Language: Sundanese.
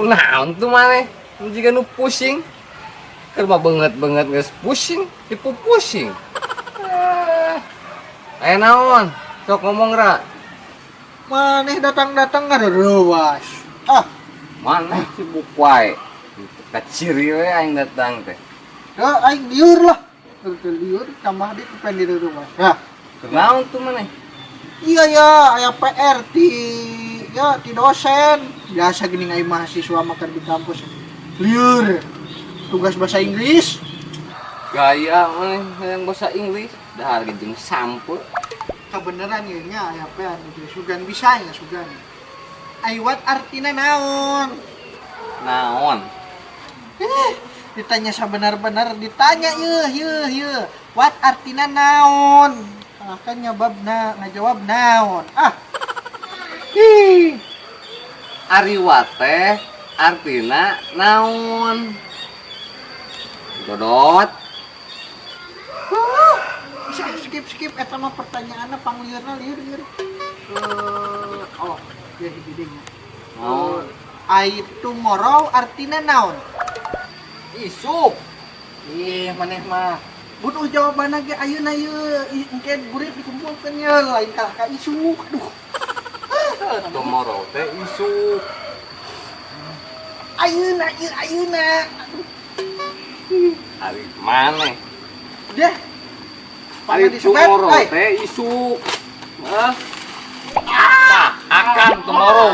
Kunaon tuh maneh? Jiga nu pusing. Keur mah beungeut-beungeut geus pusing, dipupusing. Eh. Aya naon? Sok ngomong ra. Maneh datang-datang ngareureuwas. Ah, Maneh sibuk wae. Kaciri we aing datang teh. Ya aing lieur lah. Teu lieur tambah di pengen direuwas. Nah, Kunaon tuh maneh? Iya ya, aya PR ti ya ti dosen. Biasa gini aing mahasiswa mah keur di kampus. Lieur. Tugas bahasa Inggris. Gaya maneh yang bahasa Inggris. Dahar ge jeung sampe. Kebenaran ieu nya aya PR gitu. Sugan bisa ya sugan. Ai what artina naon? Naon? Eh, ditanya sabenar-benar ditanya yeuh yeuh yeuh. What artina naon? Akan nyababna ngajawab naon. Ah. Ih. Ari what teh artina naon? Dodot. Bisa skip skip eta mah pertanyaanna panglieurna lieur lieur. Eh, oh, ya hiji deui nya. Naon? Ai tomorrow artina naon? Isuk. Ih, maneh mah. Butuh jawabanna ge ayeuna ieu, engke burit dikumpulkeun ye, lain kalah ka isuk. Aduh. Tomorrow teh isuk. Ayeuna ieu ayeuna. Aduh. Ari maneh? Deh. Ari Pangan disebet, tomorrow ai. Teh isuk. Hah? Ah, akan tomorrow.